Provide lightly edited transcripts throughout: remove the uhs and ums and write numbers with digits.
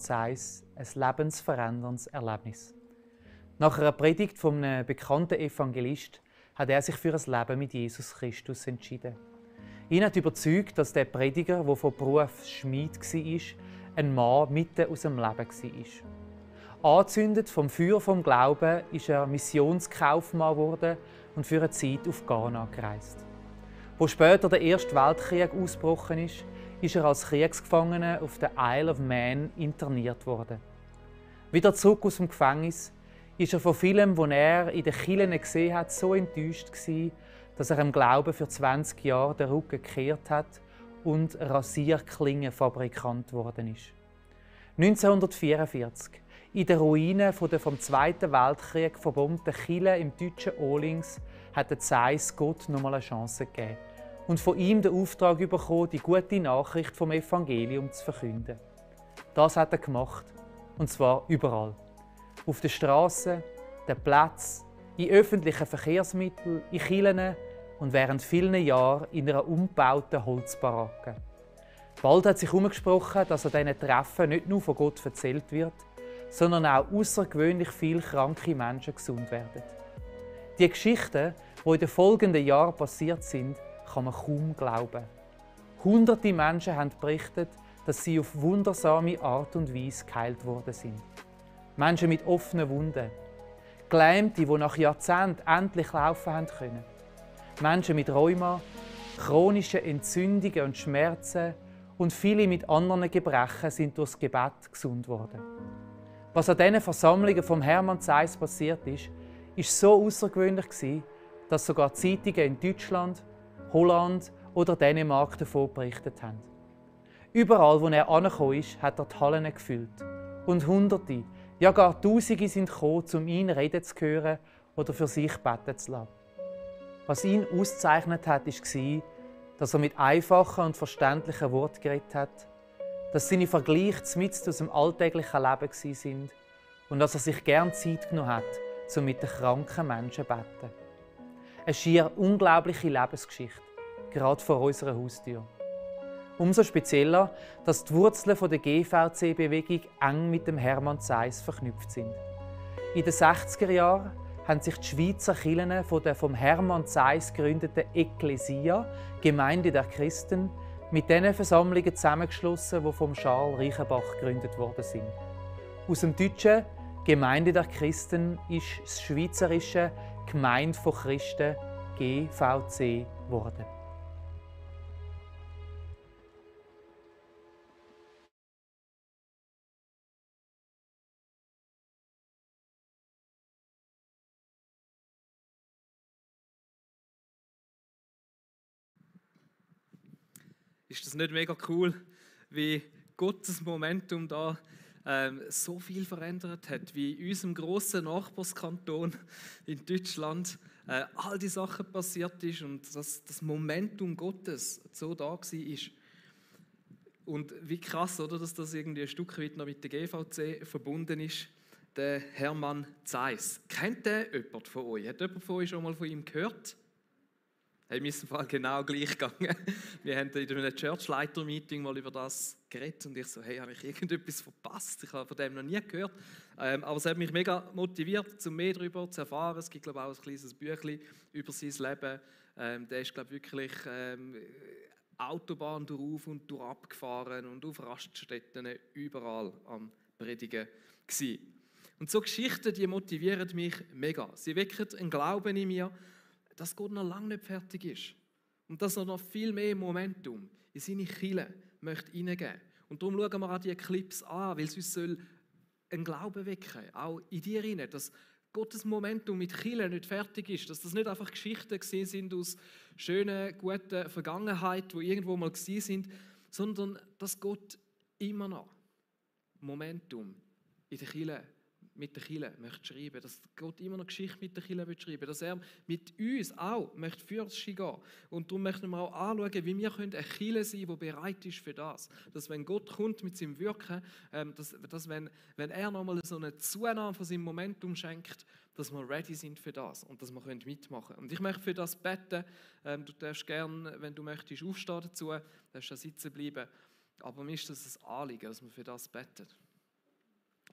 Zeiss ein lebensveränderndes Erlebnis. Nach einer Predigt von einem bekannten Evangelist hat er sich für ein Leben mit Jesus Christus entschieden. Ihn hat überzeugt, dass der Prediger, der von Beruf Schmied war, ein Mann mitten aus dem Leben war. Angezündet vom Feuer vom Glauben ist er Missionskaufmann geworden und für eine Zeit auf Ghana gereist. Wo später der Erste Weltkrieg ausgebrochen ist er als Kriegsgefangener auf der Isle of Man interniert worden. Wieder zurück aus dem Gefängnis ist er von vielem, was er in den Kirchen gesehen hat, so enttäuscht gewesen, dass er im Glauben für 20 Jahre den Rücken gekehrt hat und Rasierklingenfabrikant geworden ist. 1944, in den Ruinen der vom Zweiten Weltkrieg verbombten Kirchen im deutschen Ohlings, hat der Zeiss Gott noch mal eine Chance gegeben und von ihm den Auftrag bekommen, die gute Nachricht vom Evangelium zu verkünden. Das hat er gemacht, und zwar überall. Auf den Strassen, den Plätzen, in öffentlichen Verkehrsmitteln, in Kirchen und während vielen Jahren in einer umgebauten Holzbaracke. Bald hat sich herumgesprochen, dass an diesen Treffen nicht nur von Gott erzählt wird, sondern auch außergewöhnlich viele kranke Menschen gesund werden. Die Geschichten, die in den folgenden Jahren passiert sind, kann man kaum glauben. Hunderte Menschen haben berichtet, dass sie auf wundersame Art und Weise geheilt worden sind. Menschen mit offenen Wunden, Gelähmte, die nach Jahrzehnten endlich laufen haben können. Menschen mit Rheuma, chronischen Entzündungen und Schmerzen und viele mit anderen Gebrechen sind durch das Gebet gesund worden. Was an diesen Versammlungen vom Hermann Zeiss passiert ist so außergewöhnlich, dass sogar Zeitungen in Deutschland, Holland oder Dänemark davon berichtet haben. Überall, wo er angekommen ist, hat er die Hallen gefüllt. Und Hunderte, ja gar Tausende sind gekommen, um ihn reden zu hören oder für sich beten zu lassen. Was ihn auszeichnet hat, war, dass er mit einfachen und verständlichen Worten geredet hat, dass seine Vergleiche mitten aus dem alltäglichen Leben waren und dass er sich gern Zeit genommen hat, um mit den kranken Menschen zu beten. Eine schier unglaubliche Lebensgeschichte, gerade vor unserer Haustür. Umso spezieller, dass die Wurzeln der GVC-Bewegung eng mit dem Hermann Zeiss verknüpft sind. In den 60er Jahren haben sich die Schweizer Kirchen von der vom Hermann Zeiss gegründeten Ekklesia, Gemeinde der Christen, mit diesen Versammlungen zusammengeschlossen, die vom Charles Reichenbach gegründet worden sind. Aus dem Deutschen Gemeinde der Christen ist das schweizerische Gemeinde von Christen GVC geworden. Ist das nicht mega cool, wie Gottes Momentum da so viel verändert hat, wie in unserem grossen Nachbarskanton in Deutschland all die Sachen passiert ist und dass das Momentum Gottes so da war. Und wie krass, oder, dass das irgendwie ein Stück weit noch mit der GVC verbunden ist. Der Hermann Zeiss. Kennt der jemand von euch? Hat jemand von euch schon mal von ihm gehört? Hey, mir ist im Fall genau gleich gegangen. Wir haben in einem Churchleiter-Meeting mal über das geredet und ich so, hey, habe ich irgendetwas verpasst? Ich habe von dem noch nie gehört. Aber es hat mich mega motiviert, mehr darüber zu erfahren. Es gibt, glaube ich, auch ein kleines Büchlein über sein Leben. Der ist, glaube ich, wirklich Autobahn durch und durch abgefahren und auf Raststätten überall am Predigen gewesen. Und so Geschichten, die motivieren mich mega. Sie wecken einen Glauben in mir, dass Gott noch lange nicht fertig ist und dass er noch viel mehr Momentum in seine Kirche möchte hineingeben. Und darum schauen wir auch diese Clips an, weil es uns soll einen Glauben wecken, auch in dir hinein, dass Gottes Momentum mit Kirche nicht fertig ist, dass das nicht einfach Geschichten sind aus schönen, guten Vergangenheit, die irgendwo mal gewesen sind, sondern dass Gott immer noch Momentum in der Kirche mit der Kirche möchte schreiben, dass Gott immer noch Geschichte mit der Kirche schreiben will, dass er mit uns auch möchte Fürst gehen. Und darum möchten wir auch anschauen, wie wir eine Kirche sein können, die bereit ist für das. Dass wenn Gott kommt mit seinem Wirken, dass wenn er nochmal so eine Zunahme von seinem Momentum schenkt, dass wir ready sind für das und dass wir mitmachen können. Und ich möchte für das beten. Du darfst gerne, wenn du möchtest, aufstehen dazu, darfst da sitzen bleiben. Aber mir ist das ein Anliegen, dass wir für das beten.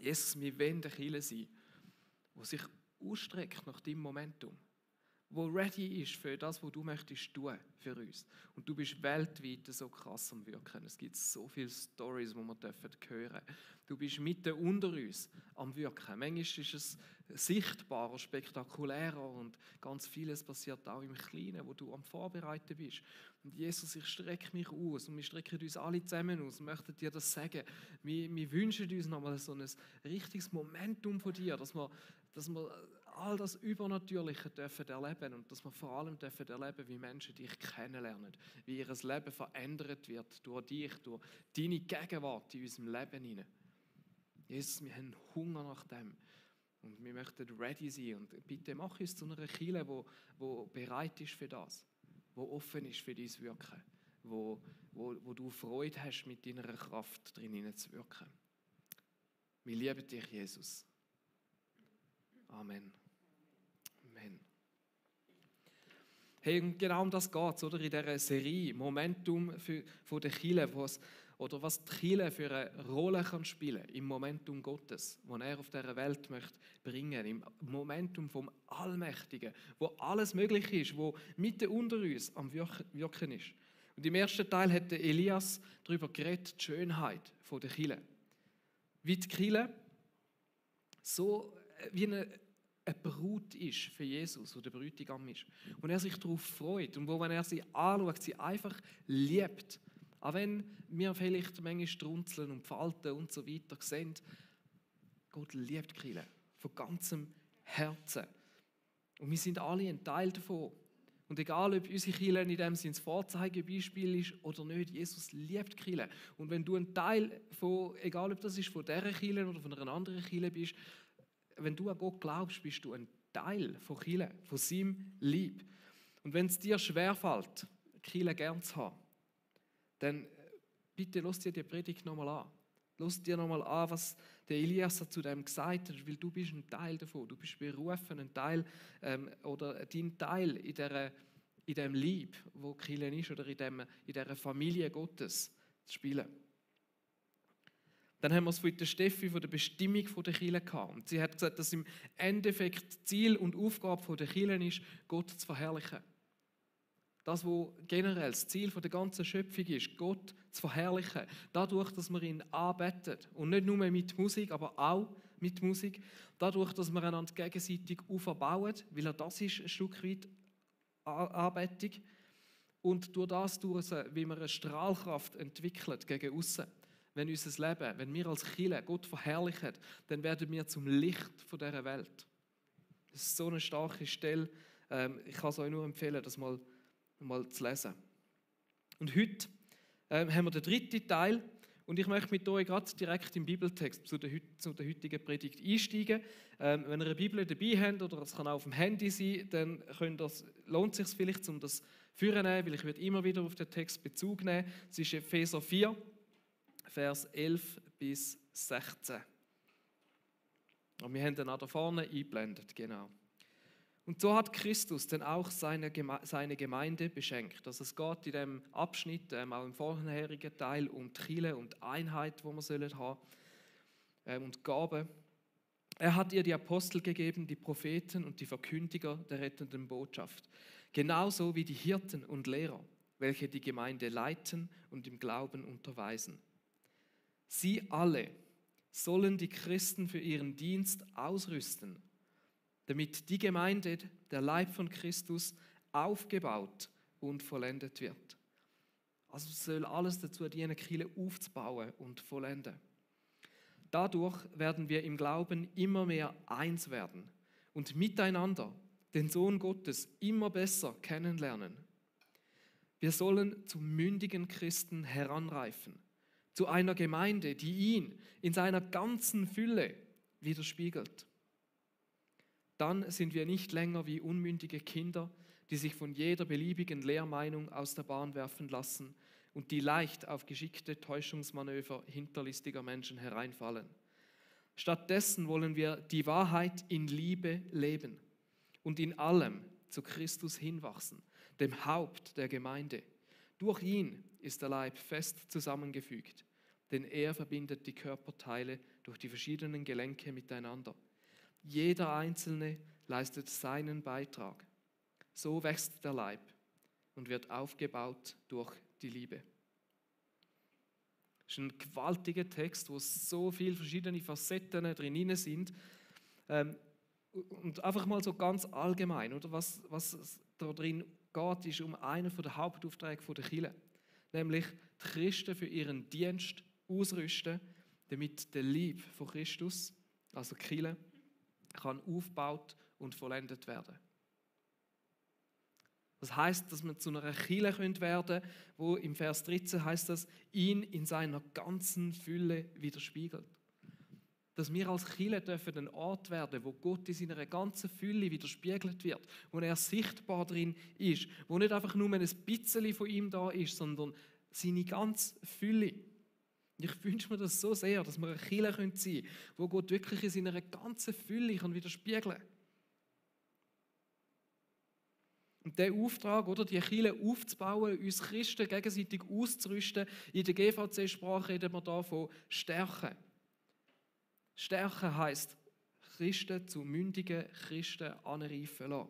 Jesus, wir wollen eine Kirche sein, die sich ausstreckt nach deinem Momentum, wo ready ist für das, was du möchtest tun für uns. Und du bist weltweit so krass am Wirken. Es gibt so viele Storys, die wir hören dürfen. Du bist mitten unter uns am Wirken. Manchmal ist es sichtbarer, spektakulärer und ganz vieles passiert auch im Kleinen, wo du am Vorbereiten bist. Und Jesus, ich strecke mich aus und wir strecken uns alle zusammen aus und möchten dir das sagen. Wir wünschen uns nochmal so ein richtiges Momentum von dir, dass wir all das Übernatürliche dürfen erleben und dass wir vor allem dürfen erleben, wie Menschen dich kennenlernen, wie ihr Leben verändert wird durch dich, durch deine Gegenwart in unserem Leben hinein. Jesus, wir haben Hunger nach dem und wir möchten ready sein und bitte mach uns zu einer Kirche, wo bereit ist für das, wo offen ist für dein Wirken, wo du Freude hast, mit deiner Kraft drin zu wirken. Wir lieben dich, Jesus. Amen. Amen. Hey, und genau um das geht es, oder? In dieser Serie Momentum von der Kirche, oder was die Kirche für eine Rolle kann spielen im Momentum Gottes, das er auf dieser Welt möchte bringen, im Momentum vom Allmächtigen, wo alles möglich ist, wo mitten unter uns am Wirken ist. Und im ersten Teil hat Elias darüber geredet, die Schönheit der Kirche. Wie die Kirche so wie eine Brut ist für Jesus, wo der Bräutigam ist. Und er sich darauf freut und wo, wenn er sie anschaut, sie einfach liebt. Auch wenn wir vielleicht manchmal strunzeln und falten und so weiter sehen, Gott liebt die Kirche von ganzem Herzen. Und wir sind alle ein Teil davon. Und egal, ob unsere Kirche in dem Sinne das Vorzeigebeispiel ist oder nicht, Jesus liebt die Kirche. Und wenn du ein Teil von, egal ob das ist von dieser Kirche oder von einer anderen Kirche bist, wenn du an Gott glaubst, bist du ein Teil von Kirche, von seinem Lieb. Und wenn es dir schwerfällt, Kirche gern zu haben, dann bitte lass dir die Predigt nochmal an. Lass dir nochmal an, was der Elias zu dem gesagt hat, weil du bist ein Teil davon. Du bist berufen, ein Teil oder dein Teil in dem Lieb, wo Kirche ist, oder in dieser Familie Gottes zu spielen. Dann haben wir es von der Steffi, von der Bestimmung der Kirche gehabt. Und sie hat gesagt, dass im Endeffekt Ziel und Aufgabe der Kirche ist, Gott zu verherrlichen. Das, was generell das Ziel der ganzen Schöpfung ist, Gott zu verherrlichen. Dadurch, dass wir ihn anbeten. Und nicht nur mit Musik, aber auch mit Musik. Dadurch, dass wir einander gegenseitig aufbauen, weil das ist ein Stück weit Anbetung. Und durch das, wie wir eine Strahlkraft entwickelt gegen aussen. Wenn unser Leben, wenn wir als Kirche Gott verherrlichen, dann werden wir zum Licht dieser Welt. Das ist so eine starke Stelle. Ich kann es euch nur empfehlen, das mal zu lesen. Und heute haben wir den dritten Teil und ich möchte mit euch gerade direkt im Bibeltext zu der heutigen Predigt einsteigen. Wenn ihr eine Bibel dabei habt oder es kann auch auf dem Handy sein, dann lohnt es sich vielleicht, um das vorzunehmen, weil ich werde immer wieder auf den Text Bezug nehmen. Es ist Epheser 4, Vers 11 bis 16. Und wir haben den auch da vorne eingeblendet, genau. Und so hat Christus dann auch seine Gemeinde beschenkt. Also es geht in diesem Abschnitt, auch im vorherigen Teil, um die Kirche und die Einheit, die wir haben sollen, und Gaben. Er hat ihr die Apostel gegeben, die Propheten und die Verkündiger der rettenden Botschaft. Genauso wie die Hirten und Lehrer, welche die Gemeinde leiten und im Glauben unterweisen. Sie alle sollen die Christen für ihren Dienst ausrüsten, damit die Gemeinde, der Leib von Christus, aufgebaut und vollendet wird. Also soll alles dazu dienen, die Kirche aufzubauen und vollenden. Dadurch werden wir im Glauben immer mehr eins werden und miteinander den Sohn Gottes immer besser kennenlernen. Wir sollen zu mündigen Christen heranreifen, zu einer Gemeinde, die ihn in seiner ganzen Fülle widerspiegelt. Dann sind wir nicht länger wie unmündige Kinder, die sich von jeder beliebigen Lehrmeinung aus der Bahn werfen lassen und die leicht auf geschickte Täuschungsmanöver hinterlistiger Menschen hereinfallen. Stattdessen wollen wir die Wahrheit in Liebe leben und in allem zu Christus hinwachsen, dem Haupt der Gemeinde. Durch ihn ist der Leib fest zusammengefügt, denn er verbindet die Körperteile durch die verschiedenen Gelenke miteinander. Jeder Einzelne leistet seinen Beitrag. So wächst der Leib und wird aufgebaut durch die Liebe. Das ist ein gewaltiger Text, wo so viele verschiedene Facetten drin sind. Und einfach mal so ganz allgemein, oder? Was da drin geht, ist um einen der Hauptaufträge der Kirche. Nämlich die Christen für ihren Dienst ausrüsten, damit der Leib von Christus, also die Kirche, kann aufgebaut und vollendet werden. Das heißt, dass wir zu einer Kirche werden können, wo im Vers 13 heißt das, ihn in seiner ganzen Fülle widerspiegelt. Dass wir als Kirche dürfen ein Ort werden, wo Gott in seiner ganzen Fülle widerspiegelt wird, wo er sichtbar drin ist, wo nicht einfach nur ein bisschen von ihm da ist, sondern seine ganze Fülle. Ich wünsche mir das so sehr, dass wir eine Kirche sein können, wo Gott wirklich in seiner ganzen Fülle widerspiegeln kann. Und dieser Auftrag, oder, die Kirche aufzubauen, uns Christen gegenseitig auszurüsten, in der GVC-Sprache reden wir da von Stärken. Stärken heisst, Christen zu mündigen Christen anreifen lassen.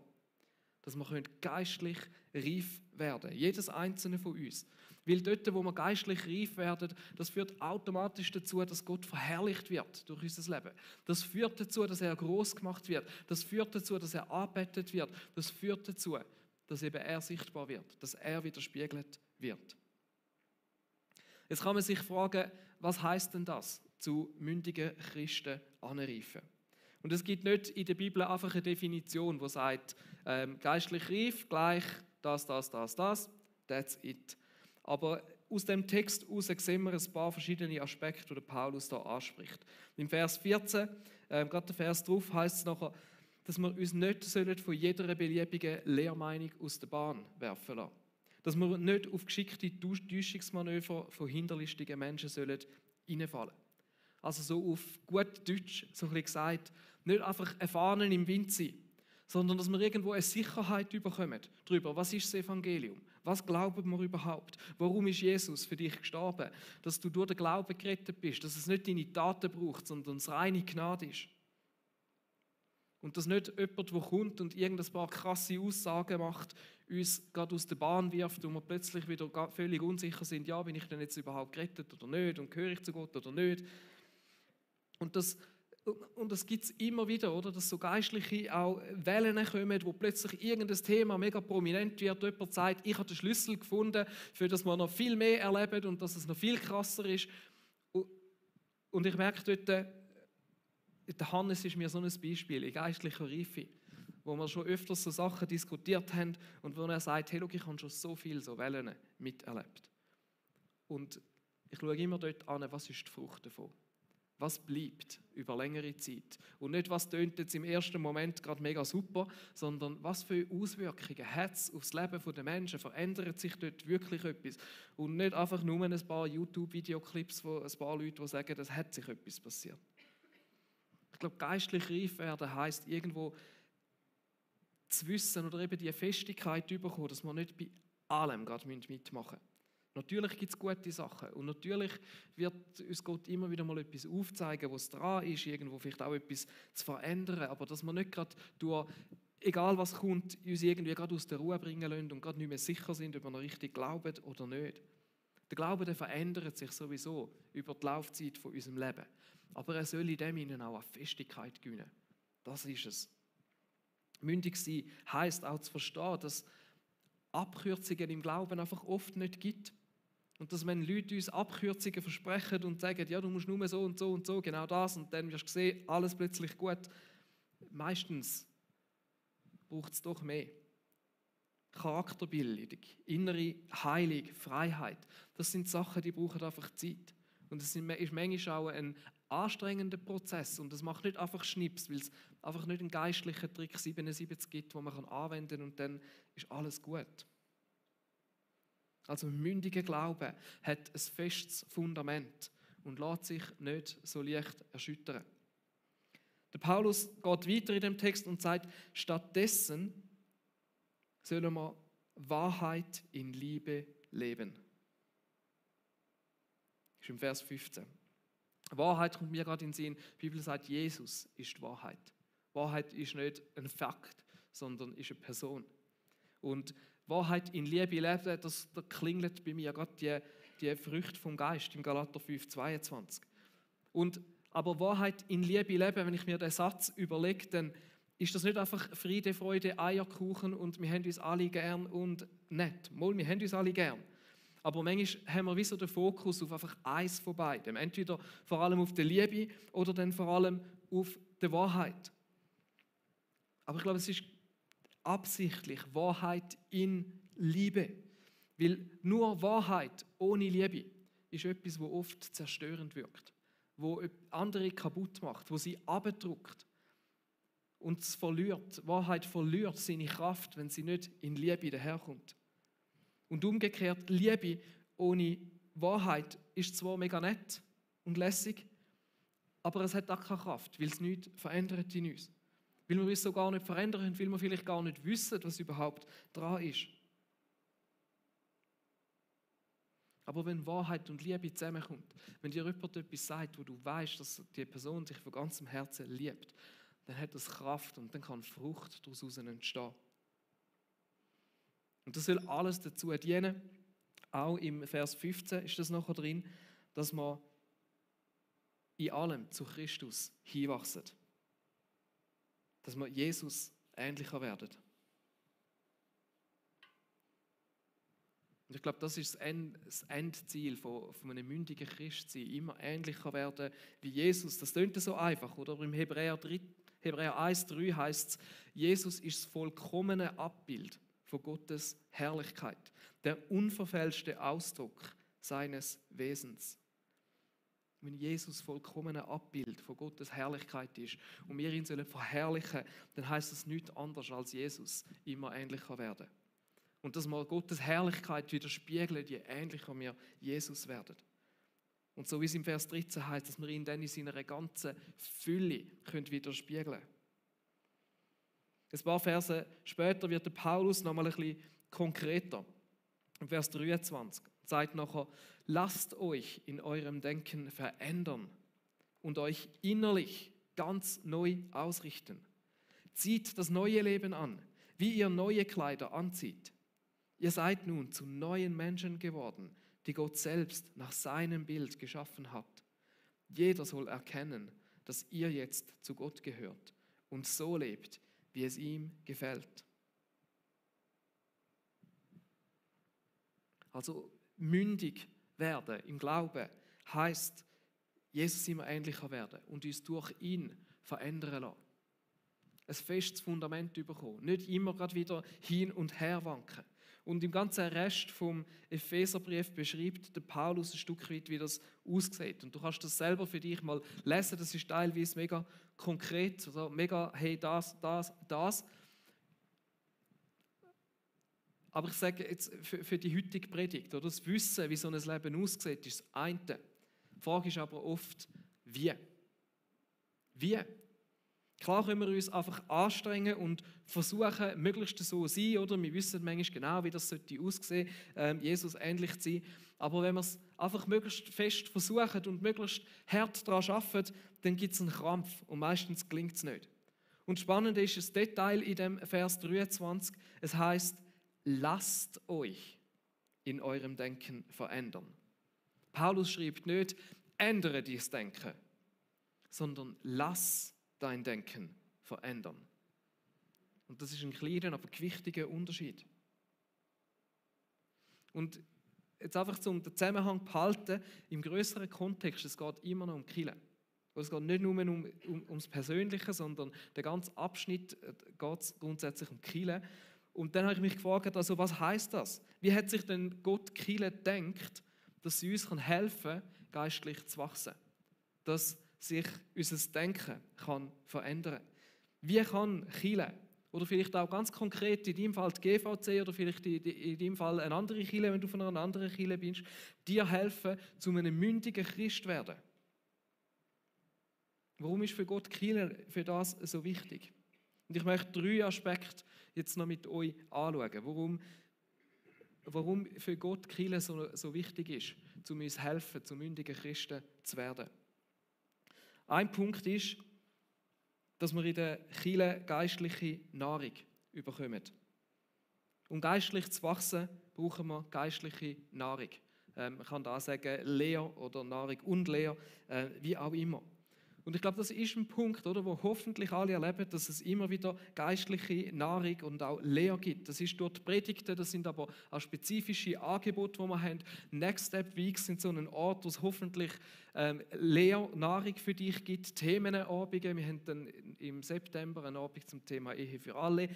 Dass wir geistlich reif werden können. Jedes einzelne von uns. Weil dort, wo wir geistlich reif werden, das führt automatisch dazu, dass Gott verherrlicht wird durch unser Leben. Das führt dazu, dass er groß gemacht wird. Das führt dazu, dass er angebetet wird. Das führt dazu, dass eben er sichtbar wird, dass er widerspiegelt wird. Jetzt kann man sich fragen, was heißt denn das, zu mündigen Christen anreifen? Und es gibt nicht in der Bibel einfach eine Definition, die sagt, geistlich reif gleich das, that's it. Aber aus dem Text heraus sehen wir ein paar verschiedene Aspekte, die Paulus da anspricht. Im Vers 14, gerade der Vers drauf, heißt es nachher, dass wir uns nicht von jeder beliebigen Lehrmeinung aus der Bahn werfen lassen. Dass wir nicht auf geschickte Täuschungsmanöver von hinterlistigen Menschen reinfallen sollen. Also so auf gut Deutsch, so ein bisschen gesagt, nicht einfach eine Fahne im Wind sein, sondern dass wir irgendwo eine Sicherheit bekommen darüber, was ist das Evangelium, was glauben wir überhaupt, warum ist Jesus für dich gestorben, dass du durch den Glauben gerettet bist, dass es nicht deine Taten braucht, sondern es reine Gnade ist. Und dass nicht jemand, der kommt und irgendein paar krasse Aussagen macht, uns gerade aus der Bahn wirft und wir plötzlich wieder völlig unsicher sind, ja, bin ich denn jetzt überhaupt gerettet oder nicht und gehöre ich zu Gott oder nicht. Und das gibt es immer wieder, oder? Dass so Geistliche auch Wellen kommen, wo plötzlich irgendein Thema mega prominent wird. Jemand sagt, ich habe den Schlüssel gefunden, für das wir noch viel mehr erleben und dass es noch viel krasser ist. Und ich merke dort, der Hannes ist mir so ein Beispiel, in geistlicher Reife, wo wir schon öfters so Sachen diskutiert haben und wo er sagt, hey, schau, ich habe schon so viele so Wellen miterlebt. Und ich schaue immer dort an, was ist die Frucht davon? Was bleibt über längere Zeit? Und nicht, was tönt jetzt im ersten Moment gerade mega super, sondern was für Auswirkungen hat es auf das Leben der Menschen? Verändert sich dort wirklich etwas? Und nicht einfach nur ein paar YouTube-Videoclips von ein paar Leuten, die sagen, es hat sich etwas passiert. Ich glaube, geistlich reif werden heisst, irgendwo zu wissen oder eben die Festigkeit zu bekommen, dass wir nicht bei allem gerade mitmachen müssen. Natürlich gibt es gute Sachen und natürlich wird uns Gott immer wieder mal etwas aufzeigen, wo es dran ist, irgendwo vielleicht auch etwas zu verändern, aber dass wir nicht gerade durch, egal was kommt, uns irgendwie gerade aus der Ruhe bringen lassen und gerade nicht mehr sicher sind, ob wir noch richtig glauben oder nicht. Der Glaube, der verändert sich sowieso über die Laufzeit von unserem Leben, aber er soll in dem Innen auch eine Festigkeit gewinnen. Das ist es. Mündig sein heisst auch zu verstehen, dass Abkürzungen im Glauben einfach oft nicht gibt. Und dass wenn Leute uns Abkürzungen versprechen und sagen, ja, du musst nur so und so und so, genau das, und dann wirst du sehen, alles plötzlich gut. Meistens braucht es doch mehr. Charakterbildung, innere Heilung, Freiheit, das sind Sachen, die brauchen einfach Zeit. Und es ist manchmal auch ein anstrengender Prozess und es macht nicht einfach Schnips, weil es einfach nicht einen geistlichen Trick 77 gibt, den man anwenden kann und dann ist alles gut. Also ein mündiger Glaube hat ein festes Fundament und lässt sich nicht so leicht erschüttern. Der Paulus geht weiter in dem Text und sagt, stattdessen sollen wir Wahrheit in Liebe leben. Das ist im Vers 15. Wahrheit kommt mir gerade in den Sinn. Die Bibel sagt, Jesus ist die Wahrheit. Wahrheit ist nicht ein Fakt, sondern ist eine Person. Und Wahrheit in Liebe leben, da klingelt bei mir gerade die Früchte vom Geist im Galater 5,22. Aber Wahrheit in Liebe leben, wenn ich mir den Satz überlege, dann ist das nicht einfach Friede, Freude, Eierkuchen und wir haben uns alle gern und nett. Mal, wir haben uns alle gern. Aber manchmal haben wir wie so den Fokus auf einfach eins von beidem. Entweder vor allem auf der Liebe oder dann vor allem auf der Wahrheit. Aber ich glaube, es ist absichtlich Wahrheit in Liebe. Weil nur Wahrheit ohne Liebe ist etwas, das oft zerstörend wirkt. Wo andere kaputt macht, wo sie abdruckt. Und es verliert. Wahrheit verliert seine Kraft, wenn sie nicht in Liebe daherkommt. Und umgekehrt, Liebe ohne Wahrheit ist zwar mega nett und lässig, aber es hat auch keine Kraft, weil es nichts verändert in uns. Weil wir uns so gar nicht verändern, weil wir vielleicht gar nicht wissen, was überhaupt dran ist. Aber wenn Wahrheit und Liebe zusammenkommt, wenn dir jemand etwas sagt, wo du weißt, dass die Person dich von ganzem Herzen liebt, dann hat das Kraft und dann kann Frucht daraus entstehen. Und das soll alles dazu dienen, auch im Vers 15 ist das nachher drin, dass wir in allem zu Christus hinwachsen. Dass wir Jesus ähnlicher werden. Und ich glaube, das ist das Endziel von einem mündigen Christsein, immer ähnlicher werden wie Jesus. Das klingt so einfach, oder? Im Hebräer 1,3 heißt es, Jesus ist das vollkommene Abbild von Gottes Herrlichkeit, der unverfälschte Ausdruck seines Wesens. Wenn Jesus vollkommene Abbild von Gottes Herrlichkeit ist und wir ihn verherrlichen sollen, dann heißt das nichts anderes als Jesus immer ähnlicher werden. Und dass wir Gottes Herrlichkeit widerspiegeln, je ähnlicher wir Jesus werden. Und so wie es im Vers 13 heißt, dass wir ihn dann in seiner ganzen Fülle widerspiegeln können. Ein paar Verse später wird der Paulus noch mal ein bisschen konkreter. Im Vers 23 sagt nachher, lasst euch in eurem Denken verändern und euch innerlich ganz neu ausrichten. Zieht das neue Leben an, wie ihr neue Kleider anzieht. Ihr seid nun zu neuen Menschen geworden, die Gott selbst nach seinem Bild geschaffen hat. Jeder soll erkennen, dass ihr jetzt zu Gott gehört und so lebt, wie es ihm gefällt. Also mündig werden im Glauben heisst, Jesus immer ähnlicher werden und uns durch ihn verändern lassen. Ein festes Fundament bekommen, nicht immer gerade wieder hin und her wanken. Und im ganzen Rest vom Epheserbrief beschreibt der Paulus ein Stück weit, wie das aussieht. Und du kannst das selber für dich mal lesen, das ist teilweise mega konkret, oder mega, hey, das. Aber ich sage jetzt für die heutige Predigt, oder das Wissen, wie so ein Leben aussieht, ist das eine. Die Frage ist aber oft, wie? Wie? Klar können wir uns einfach anstrengen und versuchen, möglichst so zu sein, oder? Wir wissen manchmal genau, wie das aussehen sollte, Jesus ähnlich zu sein. Aber wenn wir es einfach möglichst fest versuchen und möglichst hart daran arbeiten, dann gibt es einen Krampf und meistens gelingt es nicht. Und spannend ist das Detail in dem Vers 23. Es heißt, lasst euch in eurem Denken verändern. Paulus schreibt nicht, ändere dein Denken, sondern lass dein Denken verändern. Und das ist ein kleiner, aber gewichtiger Unterschied. Und jetzt einfach zum den Zusammenhang behalten, im größeren Kontext, es geht immer noch um Kirche. Es geht nicht nur ums Persönliche, sondern der ganze Abschnitt geht es grundsätzlich um Kirche. Und dann habe ich mich gefragt, also was heißt das? Wie hat sich denn Gott Kirche gedacht, dass sie uns helfen kann, geistlich zu wachsen? Dass sich unser Denken kann verändern kann. Wie kann Kirche, oder vielleicht auch ganz konkret in deinem Fall die GVC oder vielleicht in deinem Fall eine andere Kirche, wenn du von einer anderen Kirche bist, dir helfen, zu einem mündigen Christ zu werden? Warum ist für Gott Kirche für das so wichtig? Und ich möchte 3 Aspekte jetzt noch mit euch anschauen, warum für Gott Kirche so wichtig ist, um uns helfen, zu mündigen Christen zu werden. Ein Punkt ist, dass wir in der Kirche geistliche Nahrung bekommen. Um geistlich zu wachsen, brauchen wir geistliche Nahrung. Man kann da sagen Lehr oder Nahrung und Lehr, wie auch immer. Und ich glaube, das ist ein Punkt, oder, wo hoffentlich alle erleben, dass es immer wieder geistliche Nahrung und auch Lehr gibt. Das ist durch die Predigten, das sind aber auch spezifische Angebote, die wir haben. Next Step Weeks sind so ein Ort, wo es hoffentlich Lehr, Nahrung für dich gibt, Themenabende. Wir haben dann im September einen Abend zum Thema Ehe für alle,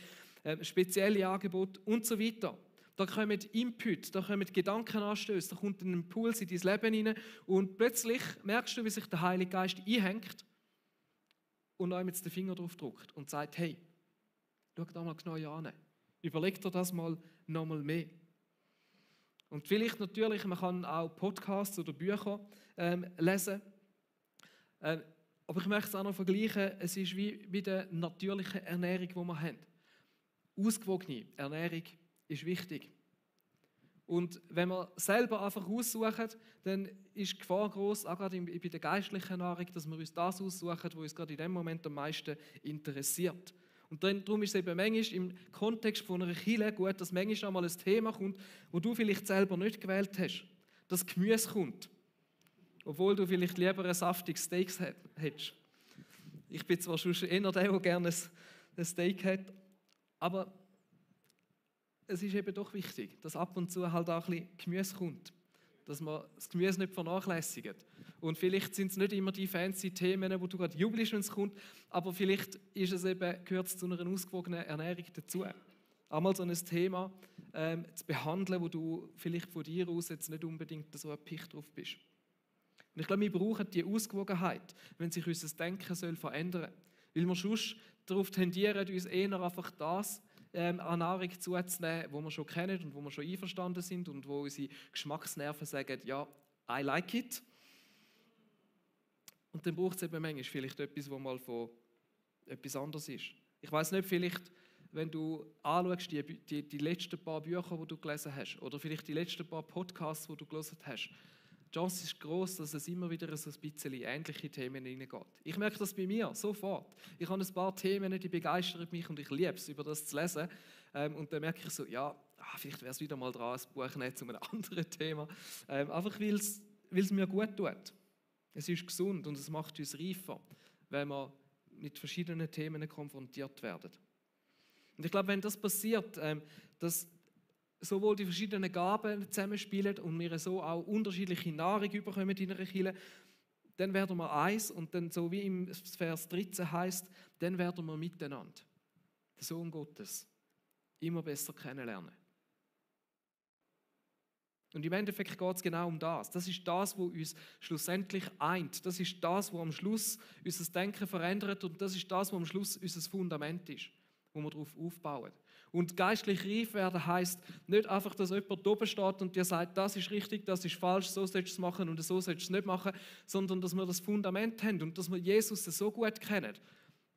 spezielle Angebote und so weiter. Da kommen Input, da kommen Gedankenanstöße, da kommt ein Impuls in dein Leben hinein und plötzlich merkst du, wie sich der Heilige Geist einhängt und einem jetzt den Finger drauf drückt und sagt, hey, schau da mal genau an, überleg dir das mal nochmal mehr. Und vielleicht natürlich, man kann auch Podcasts oder Bücher lesen, aber ich möchte es auch noch vergleichen, es ist wie bei der natürlichen Ernährung, die wir haben. Ausgewogene Ernährung ist wichtig. Und wenn wir selber einfach aussuchen, dann ist die Gefahr groß, auch gerade bei der geistlichen Nahrung, dass wir uns das aussuchen, was uns gerade in dem Moment am meisten interessiert. Und darum ist es eben manchmal im Kontext von einer Kirche gut, dass manchmal einmal ein Thema kommt, wo du vielleicht selber nicht gewählt hast. Dass Gemüse kommt. Obwohl du vielleicht lieber ein saftiges Steak hättest. Ich bin zwar schon eher der gerne ein Steak hat, aber es ist eben doch wichtig, dass ab und zu halt auch ein bisschen Gemüse kommt. Dass man das Gemüse nicht vernachlässigt. Und vielleicht sind es nicht immer die fancy Themen, wo du gerade jubelst, wenn es kommt, aber vielleicht ist es eben, gehört es zu einer ausgewogenen Ernährung dazu. Einmal so ein Thema zu behandeln, wo du vielleicht von dir aus jetzt nicht unbedingt so erpicht drauf bist. Und ich glaube, wir brauchen diese Ausgewogenheit, wenn sich unser Denken soll verändern soll. Weil wir sonst darauf tendieren, uns eher einfach das an Nahrung zuzunehmen, wo wir schon kennen und wo wir schon einverstanden sind und wo unsere Geschmacksnerven sagen, ja, I like it. Und dann braucht es eben manchmal vielleicht etwas, wo mal von etwas anderes ist. Ich weiss nicht, vielleicht, wenn du anschaust, die letzten paar Bücher, die du gelesen hast, oder vielleicht die letzten paar Podcasts, die du gelesen hast, die Chance ist gross, dass es immer wieder so ein bisschen ähnliche Themen hineingeht. Ich merke das bei mir sofort. Ich habe ein paar Themen, die begeistern mich und ich liebe es, über das zu lesen. Und dann merke ich so, ja, vielleicht wäre es wieder mal dran, ein Buch nicht zu einem anderen Thema. Einfach weil es mir gut tut. Es ist gesund und es macht uns reifer, wenn wir mit verschiedenen Themen konfrontiert werden. Und ich glaube, wenn das passiert, dass sowohl die verschiedenen Gaben zusammenspielen und wir so auch unterschiedliche Nahrung bekommen in einer Kirche, dann werden wir eins und dann, so wie im Vers 13 heißt, dann werden wir miteinander den Sohn Gottes immer besser kennenlernen. Und im Endeffekt geht es genau um das. Das ist das, was uns schlussendlich eint. Das ist das, was am Schluss unser Denken verändert und das ist das, was am Schluss unser Fundament ist, wo wir darauf aufbauen. Und geistlich reif werden heisst nicht einfach, dass jemand oben steht und dir sagt, das ist richtig, das ist falsch, so sollst du es machen und so sollst du es nicht machen, sondern dass wir das Fundament haben und dass wir Jesus so gut kennen,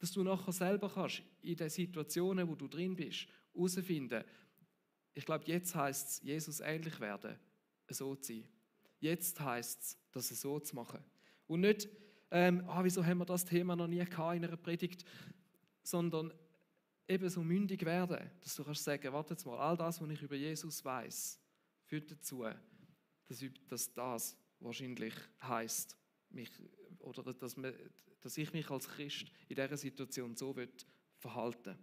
dass du nachher selber kannst, in den Situationen, wo du drin bist, herausfinden, ich glaube, jetzt heisst es, Jesus ähnlich werden, so zu sein. Jetzt heisst es, das so zu machen. Und nicht, wieso haben wir das Thema noch nie gehabt in einer Predigt, sondern eben so mündig werden, dass du kannst sagen, warte jetzt mal, all das, was ich über Jesus weiß, führt dazu, dass das wahrscheinlich heisst, dass ich mich als Christ in dieser Situation so verhalten will.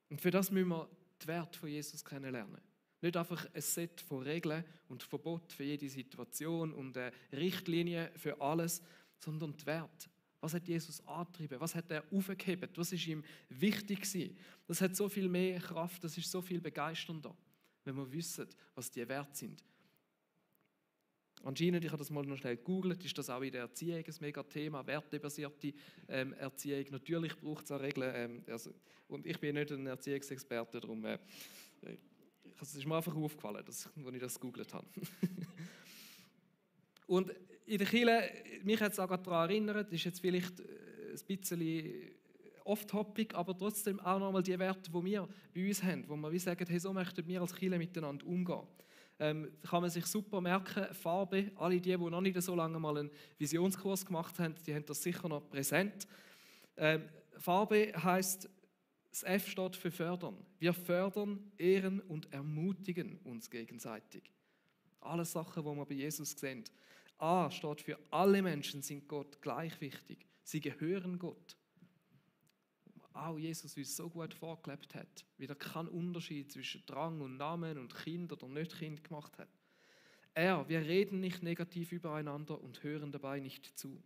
Und für das müssen wir den Wert von Jesus kennenlernen. Nicht einfach ein Set von Regeln und Verboten für jede Situation und Richtlinien für alles, sondern den Wert. Was hat Jesus angetrieben? Was hat er aufgehebt? Was ist ihm wichtig gewesen? Das hat so viel mehr Kraft, das ist so viel begeisternder, wenn wir wissen, was die Werte sind. Anscheinend, ich habe das mal noch schnell gegoogelt, ist das auch in der Erziehung ein mega Thema, wertebasierte Erziehung. Natürlich braucht es auch Regeln. Und ich bin nicht ein Erziehungsexperte, darum es ist mir einfach aufgefallen, als ich das gegoogelt habe. Und in der Kirche, mich hat es auch daran erinnert, das ist jetzt vielleicht ein bisschen off-topic, aber trotzdem auch nochmal die Werte, die wir bei uns haben, wo wir wie sagen, hey, so möchten wir als Kirche miteinander umgehen. kann man sich super merken. Farbe, alle die noch nicht so lange mal einen Visionskurs gemacht haben, die haben das sicher noch präsent. Farbe heisst, das F steht für fördern. Wir fördern, ehren und ermutigen uns gegenseitig. Alle Sachen, die wir bei Jesus sehen. A steht für alle Menschen sind Gott gleich wichtig. Sie gehören Gott. Auch Jesus uns so gut vorgelebt hat, wie er keinen Unterschied zwischen Drang und Namen und Kind oder nicht Kind gemacht hat. Wir reden nicht negativ übereinander und hören dabei nicht zu.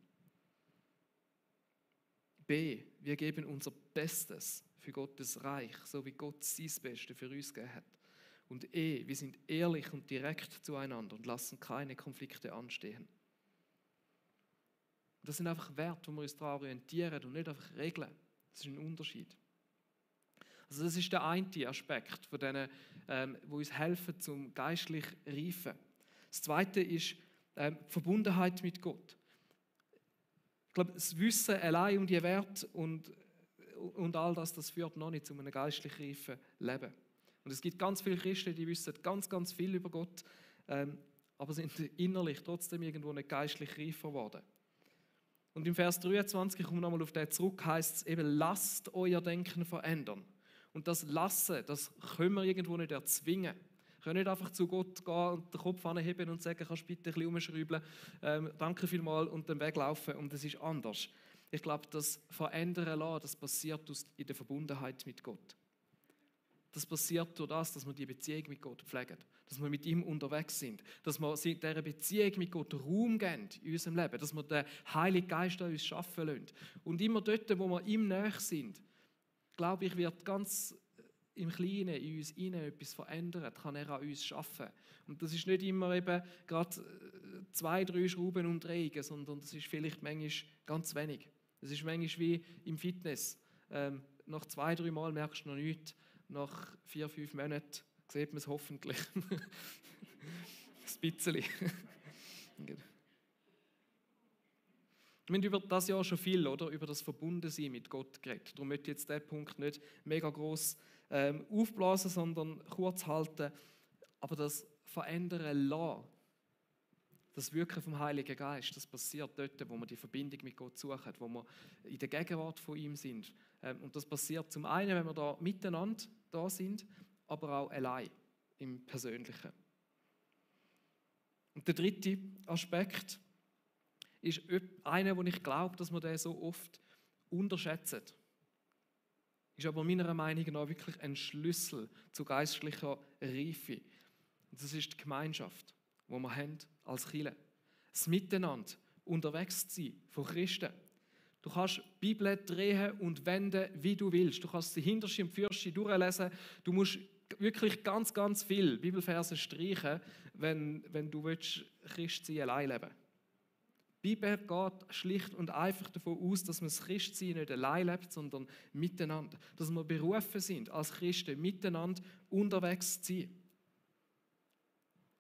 B, wir geben unser Bestes für Gottes Reich, so wie Gott sein Bestes für uns gegeben hat. Und E, wir sind ehrlich und direkt zueinander und lassen keine Konflikte anstehen. Das sind einfach Werte, wo wir uns daran orientieren und nicht einfach Regeln. Das ist ein Unterschied. Also das ist der eine Aspekt von denen, die uns helfen zum geistlich Reifen. Das zweite ist die Verbundenheit mit Gott. Ich glaube, das Wissen allein um die Werte und all das führt noch nicht zu einem geistlich reifen Leben. Und es gibt ganz viele Christen, die wissen ganz, ganz viel über Gott, aber sind innerlich trotzdem irgendwo nicht geistlich reif geworden. Und im Vers 23, ich komme nochmal auf den zurück, heißt es eben, lasst euer Denken verändern. Und das Lassen, das können wir irgendwo nicht erzwingen. Wir können nicht einfach zu Gott gehen und den Kopf anheben und sagen, kannst du bitte ein bisschen umschrauben, danke vielmals und dann weglaufen und es ist anders. Ich glaube, das Verändern lassen, das passiert in der Verbundenheit mit Gott. Das passiert durch das, dass wir die Beziehung mit Gott pflegen, dass wir mit ihm unterwegs sind, dass wir dieser Beziehung mit Gott Raum geben in unserem Leben, dass wir den Heiligen Geist an uns arbeiten lassen. Und immer dort, wo wir ihm nahe sind, glaube ich, wird ganz im Kleinen in uns etwas verändern, kann er an uns arbeiten. Und das ist nicht immer eben gerade 2, 3 Schrauben umdrehen, sondern das ist vielleicht manchmal ganz wenig. Das ist manchmal wie im Fitness. Nach 2, 3 Mal merkst du noch nichts. Nach 4, 5 Monaten sieht man es hoffentlich. Ein bisschen. Wir haben über das Jahr schon viel, oder? Über das Verbundensein mit Gott geredet. Darum möchte ich jetzt diesen Punkt nicht mega gross aufblasen, sondern kurz halten. Aber das Verändern lassen, das Wirken vom Heiligen Geist, das passiert dort, wo wir die Verbindung mit Gott suchen, wo wir in der Gegenwart von ihm sind. Und das passiert zum einen, wenn wir da miteinander da sind, aber auch allein im Persönlichen. Und der dritte Aspekt ist einer, wo ich glaube, dass wir den so oft unterschätzen. Ist aber meiner Meinung nach wirklich ein Schlüssel zu geistlicher Reife. Und das ist die Gemeinschaft, die wir haben als Kirche. Das Miteinander, unterwegs zu sein von Christen. Du kannst die Bibel drehen und wenden, wie du willst. Du kannst sie hinterste und fürste durchlesen. Du musst wirklich ganz, ganz viele Bibelverse streichen, wenn du Christsein allein leben willst. Die Bibel geht schlicht und einfach davon aus, dass man das Christsein nicht allein lebt, sondern miteinander. Dass wir berufen sind, als Christen miteinander unterwegs zu sein.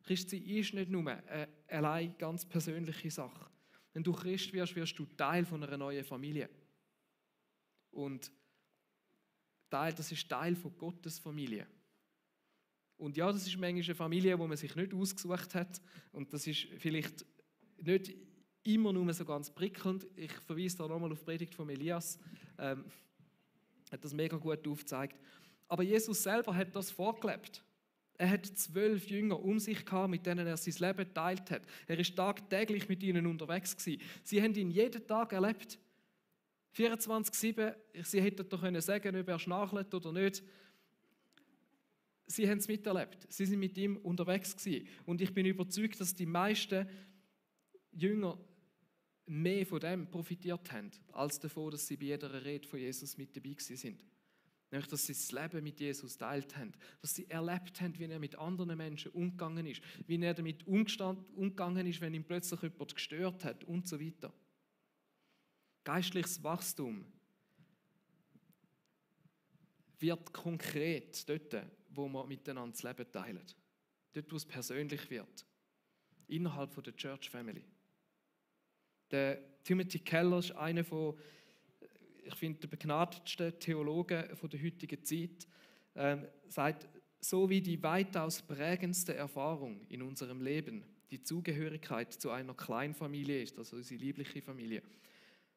Christsein ist nicht nur eine allein ganz persönliche Sache. Wenn du Christ wirst, wirst du Teil von einer neuen Familie. Und das ist Teil von Gottes Familie. Und ja, das ist manchmal eine Familie, die man sich nicht ausgesucht hat. Und das ist vielleicht nicht immer nur so ganz prickelnd. Ich verweise da nochmal auf die Predigt von Elias. Hat das mega gut aufgezeigt. Aber Jesus selber hat das vorgelebt. Er hat 12 Jünger um sich gehabt, mit denen er sein Leben geteilt hat. Er ist tagtäglich mit ihnen unterwegs gewesen. Sie haben ihn jeden Tag erlebt. 24/7. Sie hätten doch können sagen, ob er schnarchelt oder nicht. Sie haben es miterlebt. Sie sind mit ihm unterwegs gewesen. Und ich bin überzeugt, dass die meisten Jünger mehr von dem profitiert haben, als davon, dass sie bei jeder Rede von Jesus mit dabei sind. Nämlich, dass sie das Leben mit Jesus teilt haben. Dass sie erlebt haben, wie er mit anderen Menschen umgegangen ist. Wie er damit umgegangen ist, wenn ihn plötzlich jemand gestört hat und so weiter. Geistliches Wachstum wird konkret dort, wo wir miteinander das Leben teilen. Dort, wo es persönlich wird. Innerhalb der Church Family. Der Timothy Keller ist einer von, ich finde, der begnadetsten Theologen der heutigen Zeit, sagt, so wie die weitaus prägendste Erfahrung in unserem Leben die Zugehörigkeit zu einer Kleinfamilie ist, also unsere liebliche Familie,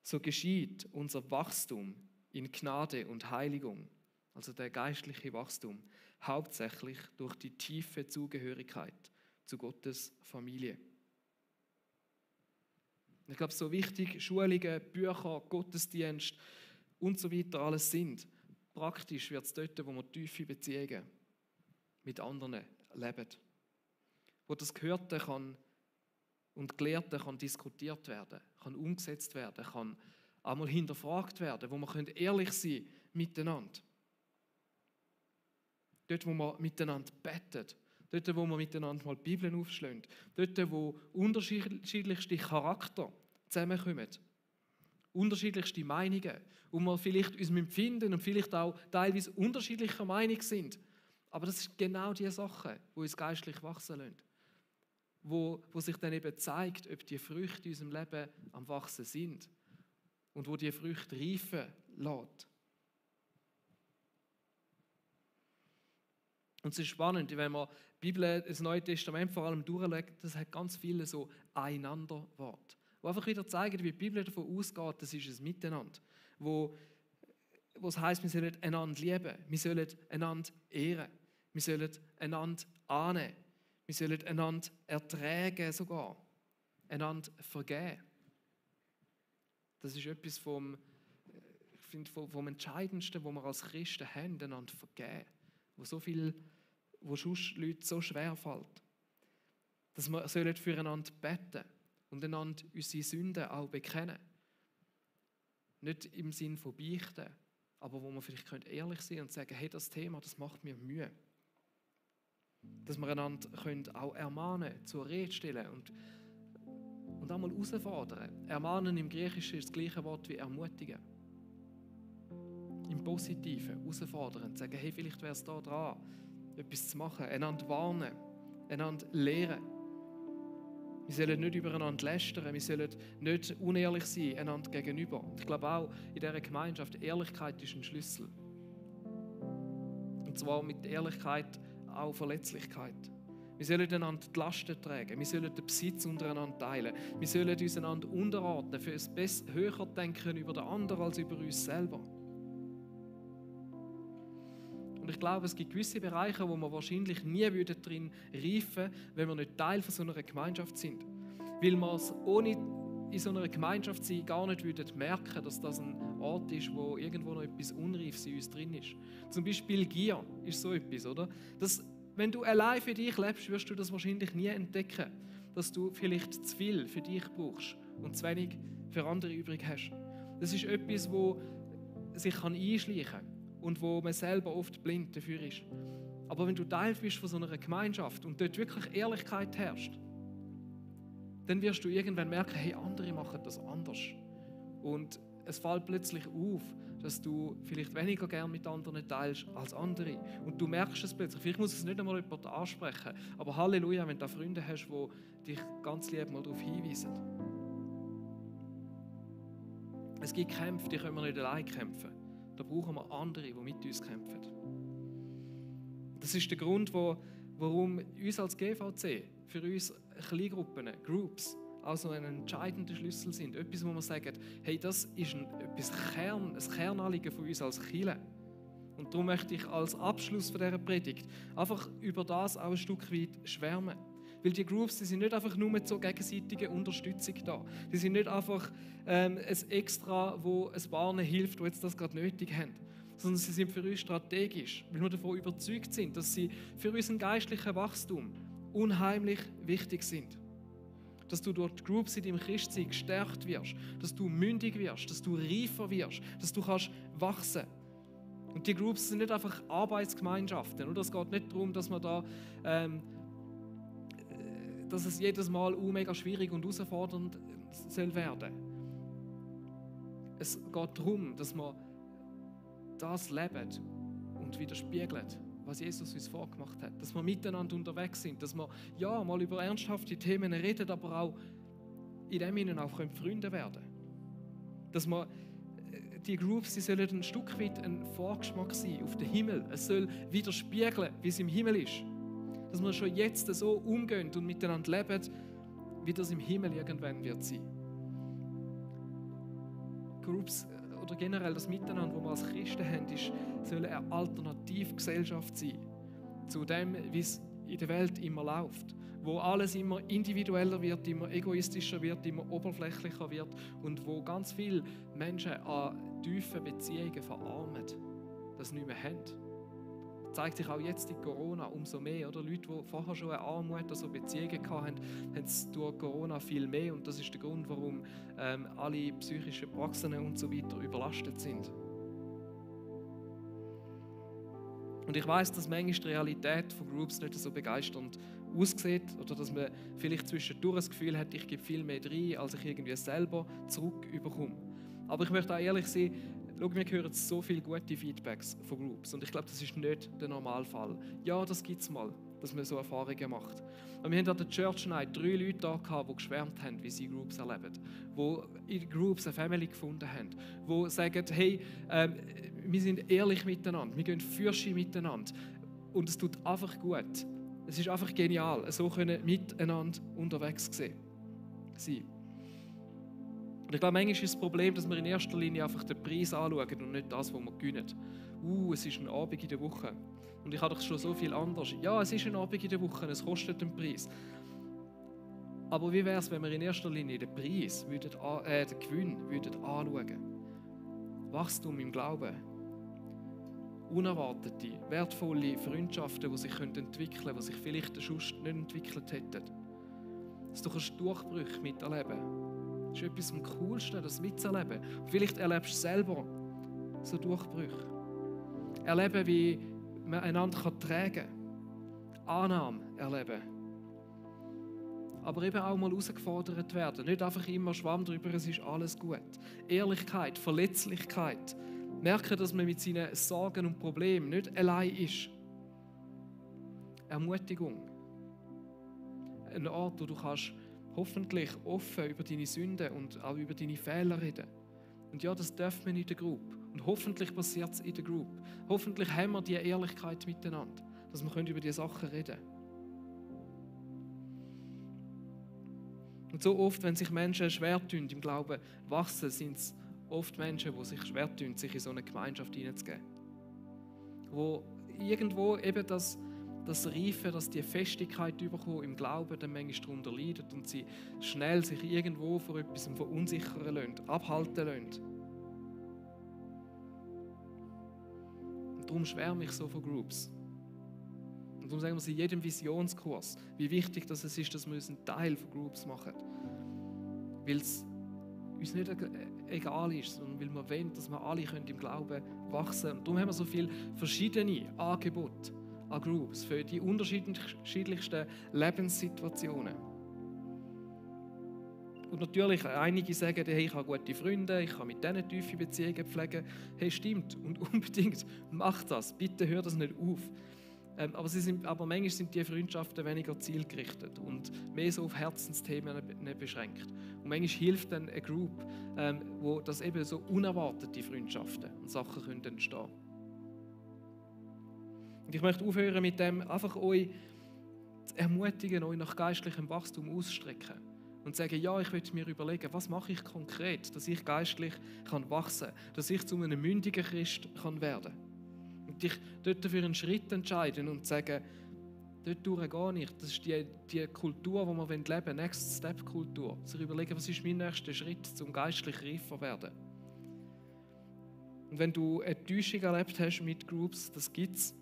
so geschieht unser Wachstum in Gnade und Heiligung, also der geistliche Wachstum, hauptsächlich durch die tiefe Zugehörigkeit zu Gottes Familie. Ich glaube, so wichtig Schulungen, Bücher, Gottesdienst und so weiter alles sind, praktisch wird es dort, wo wir tiefe Beziehungen mit anderen leben. Wo das Gehörte kann und Gelehrte kann diskutiert werden, kann umgesetzt werden, kann einmal hinterfragt werden, wo wir ehrlich sein miteinander. Dort, wo wir miteinander beten, dort, wo wir miteinander mal die Bibel aufschlagen, dort, wo unterschiedlichste Charakter zusammenkommen, unterschiedlichste Meinungen, wo wir vielleicht uns empfinden und vielleicht auch teilweise unterschiedlicher Meinung sind. Aber das sind genau die Sachen, die uns geistlich wachsen lassen. Wo sich dann eben zeigt, ob die Früchte in unserem Leben am Wachsen sind und wo die Früchte reifen lässt. Und es ist spannend, wenn man die Bibel, das Neue Testament vor allem durchschaut, das hat ganz viele so Einander-Worte, die einfach wieder zeigen, wie die Bibel davon ausgeht, das ist ein Miteinander, wo es heisst, wir sollen einander lieben, wir sollen einander ehren, wir sollen einander annehmen, wir sollen einander ertragen sogar, einander vergeben. Das ist etwas vom Entscheidendsten, was wir als Christen haben, einander vergeben. Wo sonst Leute so schwer fällt. Dass wir füreinander beten und einander unsere Sünden auch bekennen. Nicht im Sinn von beichten, aber wo wir vielleicht ehrlich sein und sagen, hey, das Thema, das macht mir Mühe. Dass wir einander auch ermahnen, zur Rede stellen und auch mal herausfordern. Ermahnen im Griechischen ist das gleiche Wort wie ermutigen. Im Positiven herausfordern, sagen, hey, vielleicht wäre es da dran, etwas zu machen, einander warnen, einander lehren. Wir sollen nicht übereinander lästern, wir sollen nicht unehrlich sein, einander gegenüber. Ich glaube auch, in dieser Gemeinschaft, Ehrlichkeit ist ein Schlüssel. Und zwar mit Ehrlichkeit auch Verletzlichkeit. Wir sollen einander die Lasten tragen, wir sollen den Besitz untereinander teilen, wir sollen uns einander unterordnen, für ein höher denken über den anderen als über uns selber. Und ich glaube, es gibt gewisse Bereiche, wo wir wahrscheinlich nie drin reifen würden, wenn wir nicht Teil von so einer Gemeinschaft sind. Weil wir es ohne in so einer Gemeinschaft sein gar nicht merken, dass das ein Ort ist, wo irgendwo noch etwas Unreifes in uns drin ist. Zum Beispiel Gier ist so etwas, oder? Wenn du allein für dich lebst, wirst du das wahrscheinlich nie entdecken, dass du vielleicht zu viel für dich brauchst und zu wenig für andere übrig hast. Das ist etwas, wo sich einschleichen kann. Und wo man selber oft blind dafür ist. Aber wenn du Teil bist von so einer Gemeinschaft und dort wirklich Ehrlichkeit herrscht, dann wirst du irgendwann merken, hey, andere machen das anders. Und es fällt plötzlich auf, dass du vielleicht weniger gern mit anderen teilst als andere. Und du merkst es plötzlich. Vielleicht muss es nicht einmal jemand ansprechen. Aber Halleluja, wenn du Freunde hast, die dich ganz lieb mal darauf hinweisen. Es gibt Kämpfe, die können wir nicht allein kämpfen. Da brauchen wir andere, die mit uns kämpfen. Das ist der Grund, warum uns als GVC, für uns Kleingruppen, Groups, also ein entscheidender Schlüssel sind. Etwas, wo wir sagen, hey, das ist ein Kernanliegen von uns als Kirche. Und darum möchte ich als Abschluss von dieser Predigt einfach über das auch ein Stück weit schwärmen. Weil die Groups, die sind nicht einfach nur zur gegenseitigen Unterstützung da. Die sind nicht einfach ein Extra, wo ein paar hilft, die jetzt das gerade nötig haben. Sondern sie sind für uns strategisch, weil wir davon überzeugt sind, dass sie für unseren geistlichen Wachstum unheimlich wichtig sind. Dass du durch die Groups in deinem Christsein gestärkt wirst, dass du mündig wirst, dass du reifer wirst, dass du kannst wachsen. Und die Groups sind nicht einfach Arbeitsgemeinschaften. Oder? Es geht nicht darum, dass man da dass es jedes Mal mega schwierig und herausfordernd soll werden. Es geht darum, dass wir das leben und widerspiegeln, was Jesus uns vorgemacht hat. Dass wir miteinander unterwegs sind, dass wir ja mal über ernsthafte Themen reden, aber auch in dem Sinne auch Freunde werden können. Dass wir die Groups, die sollen ein Stück weit ein Vorgeschmack sein auf den Himmel. Es soll widerspiegeln, wie es im Himmel ist. Dass wir schon jetzt so umgehen und miteinander leben, wie das im Himmel irgendwann wird sein. Groups oder generell das Miteinander, das wir als Christen haben, soll eine Alternativgesellschaft sein zu dem, wie es in der Welt immer läuft. Wo alles immer individueller wird, immer egoistischer wird, immer oberflächlicher wird und wo ganz viele Menschen an tiefen Beziehungen verarmen, das nicht mehr haben. Das zeigt sich auch jetzt in Corona umso mehr. Oder? Leute, die vorher schon eine Armut, also Beziehungen hatten, haben es durch Corona viel mehr. Und das ist der Grund, warum alle psychischen Praxen und so weiter überlastet sind. Und ich weiss, dass manchmal die Realität von Groups nicht so begeisternd aussieht oder dass man vielleicht zwischendurch das Gefühl hat, ich gebe viel mehr rein, als ich irgendwie selber zurückbekomme. Aber ich möchte auch ehrlich sein, schau, wir hören so viele gute Feedbacks von Groups und ich glaube, das ist nicht der Normalfall. Ja, das gibt es mal, dass man so Erfahrungen macht. Und wir hatten an der Church Night 3 Leute da gehabt, die geschwärmt haben, wie sie Groups erleben, die in Groups eine Family gefunden haben, die sagen, hey, wir sind ehrlich miteinander, wir gehen Fürste miteinander und es tut einfach gut. Es ist einfach genial, so können miteinander unterwegs sein. Und ich glaube, manchmal ist das Problem, dass wir in erster Linie einfach den Preis anschauen und nicht das, was wir gewinnen. Es ist ein Abend in der Woche. Und ich habe doch schon so viel anders. Ja, es ist ein Abend in der Woche, es kostet einen Preis. Aber wie wäre es, wenn wir in erster Linie den Preis, den Gewinn anschauen? Wachstum im Glauben. Unerwartete, wertvolle Freundschaften, die sich entwickeln können, die sich vielleicht sonst nicht entwickelt hätten. Dass du Durchbrüche miterleben kannst. Das ist etwas am Coolsten, das mitzuerleben. Und vielleicht erlebst du selber so Durchbrüche. Erleben, wie man einander tragen kann. Annahme erleben. Aber eben auch mal herausgefordert werden. Nicht einfach immer Schwamm drüber, es ist alles gut. Ehrlichkeit, Verletzlichkeit. Merken, dass man mit seinen Sorgen und Problemen nicht allein ist. Ermutigung. Ein Ort, wo du kannst hoffentlich offen über deine Sünden und auch über deine Fehler reden. Und ja, das darf man in der Gruppe. Und hoffentlich passiert es in der Gruppe. Hoffentlich haben wir diese Ehrlichkeit miteinander, dass wir über diese Sachen reden können. Und so oft, wenn sich Menschen schwer tun, im Glauben wachsen, sind es oft Menschen, die sich schwer tun, sich in so eine Gemeinschaft hineinzugeben. Wo irgendwo eben das Reife, dass die Festigkeit bekommen im Glauben, dann manchmal darunter leidet und sie schnell sich irgendwo vor etwas verunsichern lassen, abhalten lassen. Und darum schwärme ich so von Groups. Und darum sagen wir in jedem Visionskurs, wie wichtig es ist, dass wir uns einen Teil von Groups machen. Weil es uns nicht egal ist, sondern weil wir wollen, dass wir alle im Glauben wachsen können. Und darum haben wir so viele verschiedene Angebote an Groups für die unterschiedlichsten Lebenssituationen. Und natürlich, einige sagen, hey, ich habe gute Freunde, ich kann mit denen tiefe Beziehungen pflegen. Hey, stimmt, und unbedingt, mach das. Bitte hör das nicht auf. Aber manchmal sind die Freundschaften weniger zielgerichtet und mehr so auf Herzensthemen beschränkt. Und manchmal hilft dann eine Group, wo das eben so unerwartete Freundschaften und Sachen können entstehen. Und ich möchte aufhören mit dem, einfach euch zu ermutigen, euch nach geistlichem Wachstum auszustrecken. Und sagen, ja, ich möchte mir überlegen, was mache ich konkret, dass ich geistlich wachsen kann, dass ich zu einem mündigen Christ werden kann. Und dich dort dafür einen Schritt entscheiden und sagen, dort durchgehe ich. Das ist die Kultur, die wir leben wollen, Next Step Kultur. Sich überlegen, was ist mein nächster Schritt, um geistlich reifer zu werden. Und wenn du eine Täuschung erlebt hast mit Groups, das gibt es.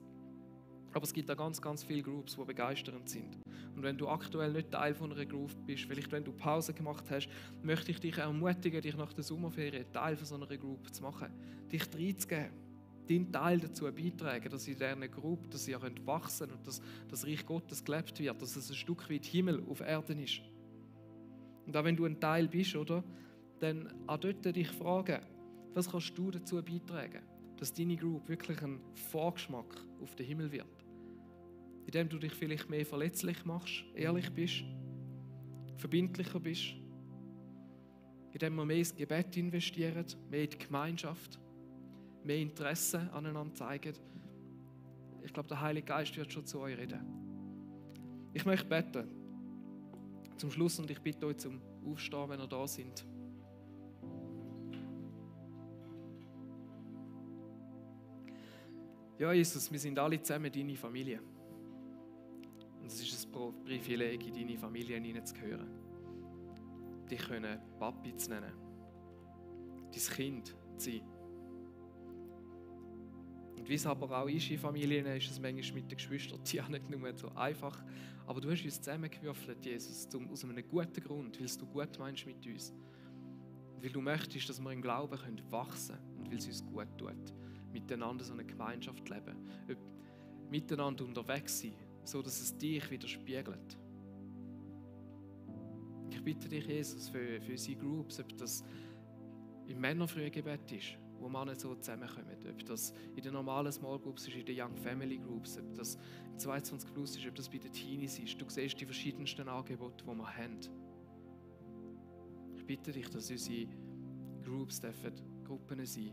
Aber es gibt auch ganz, ganz viele Groups, die begeisternd sind. Und wenn du aktuell nicht Teil von einer Group bist, vielleicht wenn du Pause gemacht hast, möchte ich dich ermutigen, dich nach der Sommerferien Teil von so einer Group zu machen. Dich reinzugeben, deinen Teil dazu beitragen, dass in dieser Group, dass sie wachsen können und dass das Reich Gottes gelebt wird, dass es ein Stück weit Himmel auf Erden ist. Und auch wenn du ein Teil bist, oder, dann auch dort dich fragen, was kannst du dazu beitragen, dass deine Group wirklich ein Vorgeschmack auf den Himmel wird. Indem du dich vielleicht mehr verletzlich machst, ehrlich bist, verbindlicher bist, indem wir mehr ins Gebet investieren, mehr in die Gemeinschaft, mehr Interesse aneinander zeigen. Ich glaube, der Heilige Geist wird schon zu euch reden. Ich möchte beten zum Schluss und ich bitte euch zum Aufstehen, wenn ihr da seid. Ja, Jesus, wir sind alle zusammen deine Familie. Und es ist ein Privileg, in deine Familie hineinzugehören. Dich können Papi zu nennen. Dein Kind zu sein. Und wie es aber auch ist in Familien, ist es manchmal mit den Geschwistern ja nicht nur so einfach. Aber du hast uns zusammengewürfelt, Jesus, aus einem guten Grund, weil du gut meinst mit uns. Und weil du möchtest, dass wir im Glauben wachsen können und weil es uns gut tut, miteinander so eine Gemeinschaft leben. Miteinander unterwegs sein, so dass es dich widerspiegelt. Ich bitte dich, Jesus, für unsere Groups, ob das im Männerfrühgebet ist, wo Männer so zusammenkommen, ob das in den normalen Small Groups ist, in den Young Family Groups, ob das im 22 Plus ist, ob das bei den Teenies ist. Du siehst die verschiedensten Angebote, die wir haben. Ich bitte dich, dass unsere Groups Gruppen sein,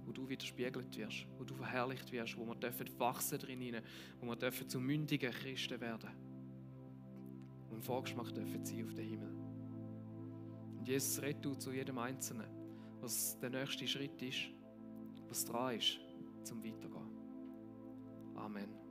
wo du widerspiegelt wirst, wo du verherrlicht wirst, wo wir wachsen drin, wo wir zu mündigen Christen werden und einen Vorgeschmack dürfen sein auf den Himmel. Und Jesus, red du zu jedem Einzelnen, was der nächste Schritt ist, was dran ist, zum Weitergehen. Amen.